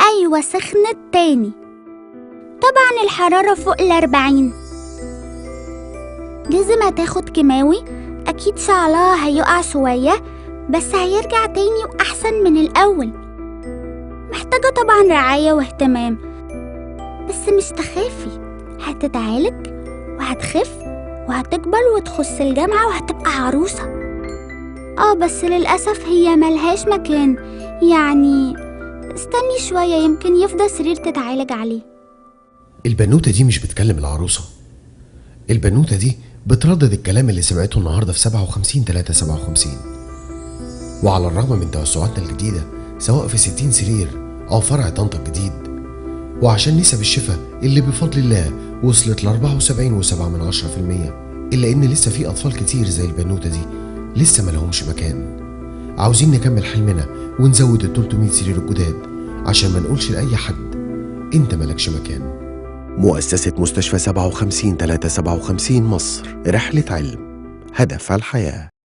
أيوة سخنت تاني، طبعا الحرارة فوق 40. لازم هتاخد كيماوي، أكيد شعرها هيقع شوية بس هيرجع تاني وأحسن من الأول. محتاجة طبعا رعاية واهتمام، بس مش تخافي، هتتعالج وهتخف وهتكبر وتخش الجامعة وهتبقى عروسة. بس للأسف هي ملهاش مكان، يعني استني شوية يمكن يفضى سرير تتعالج عليه. البنوتة دي مش بتكلم العروسة، البنوتة دي بتردد الكلام اللي سمعته النهاردة في 57-357. وعلى الرغم من توسعاتنا الجديدة سواء في 60 سرير أو فرع طنطا الجديد، وعشان نسب الشفاء اللي بفضل الله وصلت ل 74.7%، إلا إن لسه في أطفال كتير زي البنوتة دي لسه ملهمش مكان. عاوزين نكمل حلمنا ونزود ال 300 سرير الجداد عشان ما نقولش لأي حد أنت ملكش مكان. مؤسسة مستشفى 57-357 مصر، رحلة علم هدفها الحياة.